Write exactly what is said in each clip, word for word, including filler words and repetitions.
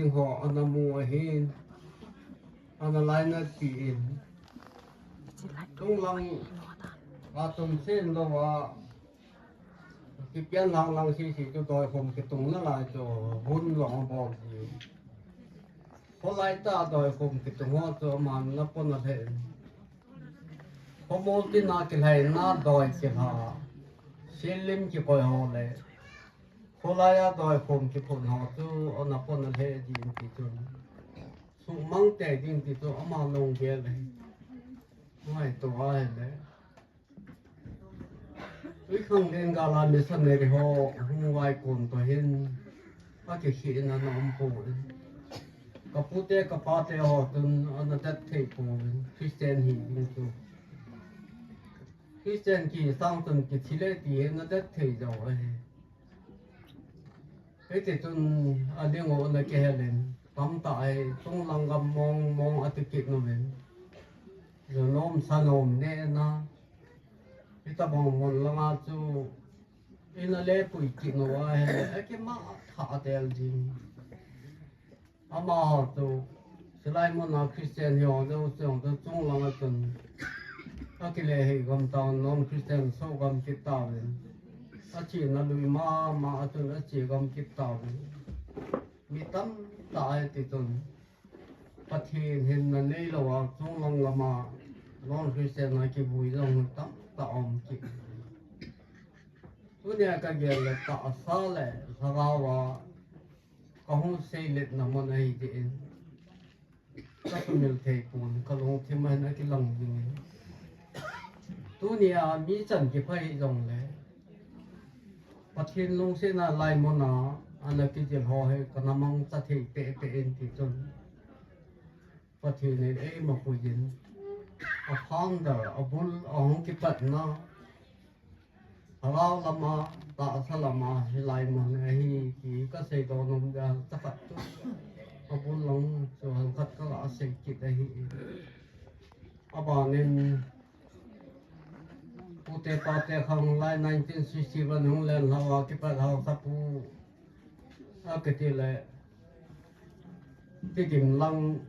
Ding ho ana mu ahin, ana lainat pi in. Tunglang a tum sen lou a, kipian lang lang sisi chu doikhom kitung nalai chu, hun long a bol ji. Kholai tah doikhom kitung ho chu aman ana pon a lheh in. Khomol tina kilhaina doi kilha, silim kikoi ho le kholai a doikhom kiphun ho chu ana pon a lheh jin ti chun, sumang tei ding ti chu ama lunggel ahi. Ngaito ahile, Tuikhanglen gal a missionary ho hung vaikon toh hin, akikhehna ana um poi. Kapute kapate ho chun ana det thei pouvin, Christian hi ding chu. Christian kihi sang chun kithi le ti hi ana det thei jou ahi. Hiti chun ading u ana kihel in, tamtah hi chunglang gam mong mong ati kit uvin. Junom sanom nehna, hitobang mun langa chu ina lepui kit u ahile, akimang thah del jing. Amaho chu, hilai muna Christian hiho jouse chu chunglang a chun akile hei gam tauvin, non Christian soh gam kit tauvin. Achena lui mama a chun ache gam kit tauvin. Mi tamtah hiti chun, Pathen hinna neilou a chunglang gam a non Christian a kivui jong tamtah um kit. Tunia kagel le tahsa le lhagao a kahung seiletna mun ahi jeh in, kasumil thei pon, kalungthim a hin akilang jing in. Tunia mi chan kipha hijongle, Pathen lungsetna lai muna ana kijil ho hi kana mangcha thei pehpeh in ti chun, Pathen in eima puiyin, a founder, abul, ahung kipatna, lhagao lama, tahsa lama, hilai mun ahi ti kasei don nom dia, chakhat chu abul lang chu halkhat kaga sei kit ahi. Abanin, pute pate khang lai nineteen sixty-one hung len lhou a kipat haosapu akiti le, Tidim lang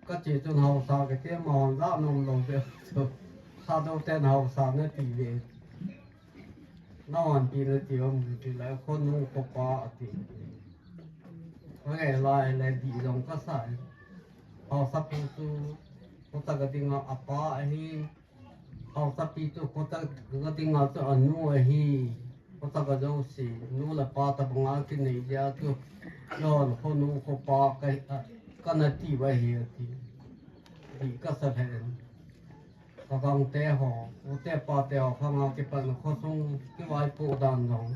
kache chun haosa kiti, amahon ja nom lou ve chu, Thadou ten haosa nati ve. Nahon pi nati um tile, khonu khopa ati. Kagel lai le dih jong kasa. Haosapu chu khotah a dinga apa ahi. Haosapi chu khotah a dinga chu anu ahi. Khotah a jouse, nu le pa tobanga kinei jeh a chu, John khonu khopa ka, kanati uva ahi ati. Dih kasa lheh in. Kagangte ho, ute pate ho khanga kipatna khosung kivaipoh dan jong,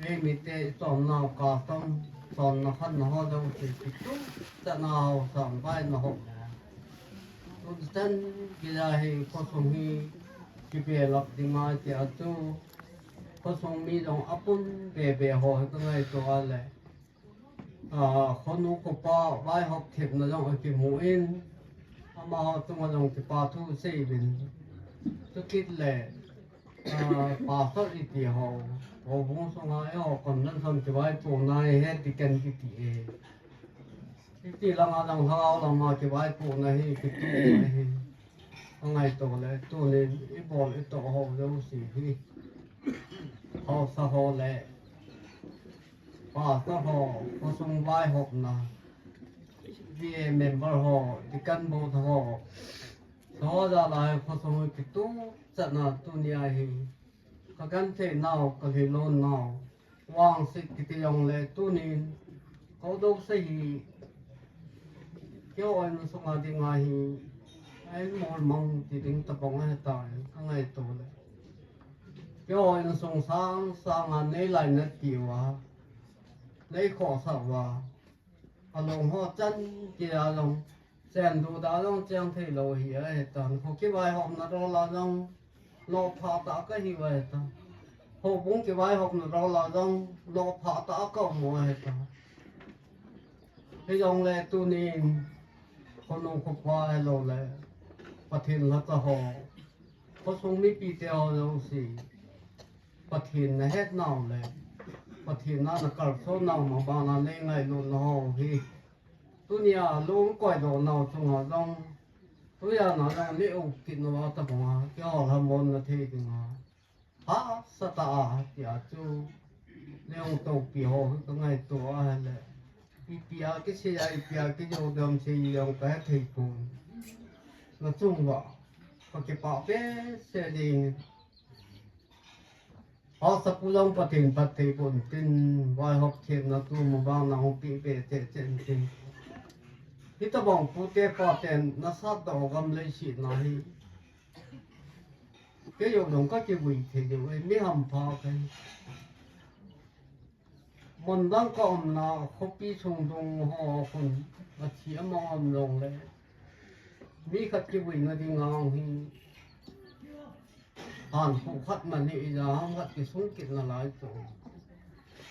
eimite ichonnau custom, chonna khanna ho jouse kituh chatna haosa vaina hop. Tuchan geiya hi khosung hi kibelap dinga tia chu, khosung mi jong apun bebe ho hi kangaito a le, a, khonu khopa vaihop thepna jong akimu in, amaho chunga jong kipa thu seiuvin. Chukit le, a, pastor iti ho, houbung sunga eiho convention kivaipohna hi head deacon kiti e. Hiti langa jong lhagao lama kivaipohna hi kitu ahi. Angaito le, tunin ibol itoh ho jouse hi, haosa ho le pastor ho, khosung vaihopna, V A member ho, deacon board ho, soja lai khosung kituh chatna tunia hi kagenthei nau, kalhilon nau, vangset kiti jongle tunin, kadouse hi, keiho insunga dinga hi, ahin molmang ti ding tobang ahitai, kangaito le. Keiho insung sang sanga neilai nati uva, neikhohsah uva, along ho chan geiya jong, chendu da jong cheng theilou hi ahitan. Kho kivaihopna rola jong, lopha tah kahiu ahitan. Houbung kivaihopna rola jong, lopha tah kaum u ahitan. Hijongle tunin, khonu khopa ahiloule, Pathen lhacha ho, khosung mipite ho jouse, Pathen nahet nau le, Pathen na nakalson nau mabana nei ngailutna ho hi. Tunia lung koidoh nau chunga jong, tunia na jong nei um kit nau a tabang a, kihol hamon na thei dinga. Hahsa tah a, tia chu, Leng Toupi ho hi kangaito a ahile. Ipi a kisei a, ipi a kijou dam sei jong kahe thei pon. Na chung uva, kakipah behseh ding. Hahsa pu jong Pathen phatthei boh in tin, vaihop themna tu mabana hung peh be cheh cheh in tin. Hitabang pute paten nasatdoh gam leiset na hi. Kei jong kakivui thei diu ahi, mi hampha kahi. Mun dang kaumna, khopi sung dung ho khun, athi amang um jongle. Mi khat kivuina dinga hi. Hankhuh khat man hi ija ham khat kisung kit nalai chu.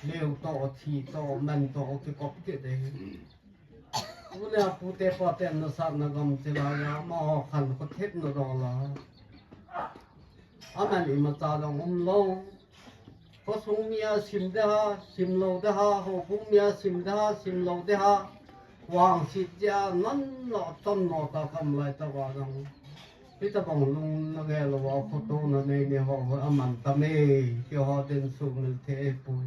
Leu toh, thi toh, man toh, kikop kit ahi. Tunia pute paten nasatna gam chilai a, amaho khankho thepna dol a. Aman imacha jong umlou. Khosung mi a sim ding ham, sim lou ding ham, houbung mi a sim ding ham, sim lou ding ham. Vangset jeh a nanlo, tonlo ta kam lai tah uva jong. Hitabang lung nagel uva, khoto nanei nei ho, aman tam e, keiho din sumil thei ahipoi.